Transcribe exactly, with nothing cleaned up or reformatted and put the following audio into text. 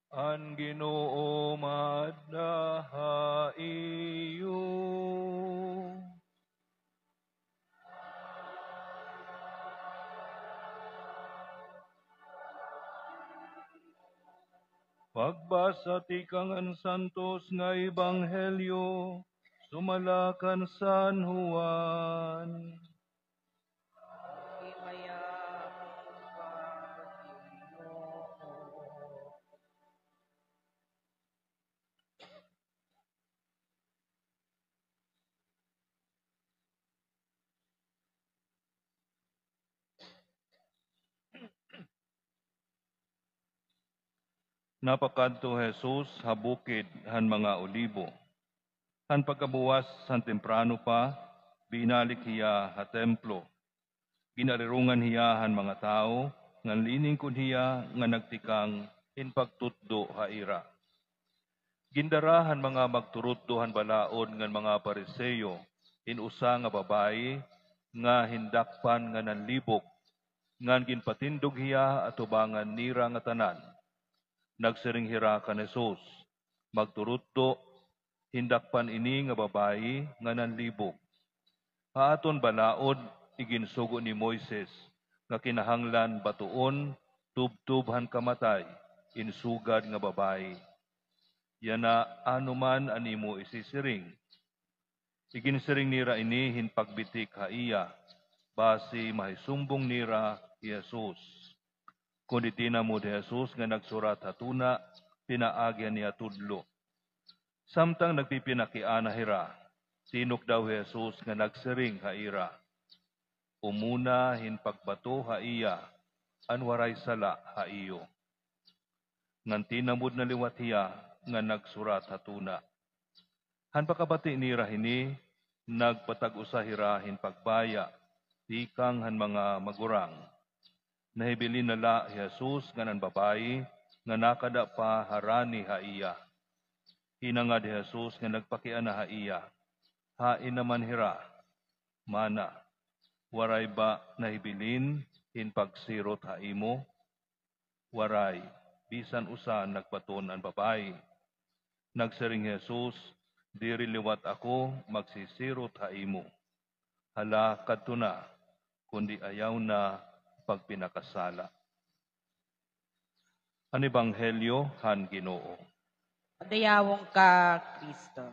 An Ginoo maadda ha iyo. Pagbasa tikang han Santos nga Ebanghelyo sumala kan San Juan. Napakadto hi Jesus ha Bukid han mga Olibo. Han pagkabuwas han temprano pa, binalik hiya ha templo. Ginarirongan hiya han mga tawo ngan liningkod hiya nga nagtikang hin pagtutdo ha ira. Gindara han mga magturutdo han balaod ngan mga Fariseo hin usa nga babayi nga hindakpan nga nanlibok, ngan ginpatindog hiya atubangan nira ngatanan. Nagsiring hira kan Jesus, "Magturutdo, hindakpan ini nga babayi nga nanlibok. Ha aton balaod, iginsugo ni Moises nga kinahanglan batoon tubtob han kamatay in sugad nga babayi. Yana, ano man an imo isisiring?" Iginsiring nira ini hin pagbitik ha iya, basi mahisumbong nira hi Jesus. Kundi tinamod hi Jesus nga nagsurat ha tuna, pinaagi han iya tudlo. Samtang nagpipinakiana hira, tinukdaw hi Jesus nga nagsiring ha ira, "Umuna hin pagbato ha iya an waray sala ha iyo." Ngan tinamod na liwat hiya nga nagsurat ha tuna. Han pakabati nira hini, nagpatag-usa hira hin pagbaya tikang han mga magurang. Nahibilin na la hi Jesus ngan an babayi nga nakada pa harani ha iya. Hinangad hi Jesus nga nagpakiana ha iya, "Hain naman hira? Mana, waray ba nahibilin hin pagsirot ha imo?" "Waray bisan usa," nagbaton an babayi. Nagsiring hi Jesus, "Diri liwat ako magsisirot ha imo. Hala, kadto na, kundi ayaw na pagpinakasala." An Ebanghelyo han Ginoo. Dayawon ka, Kristo.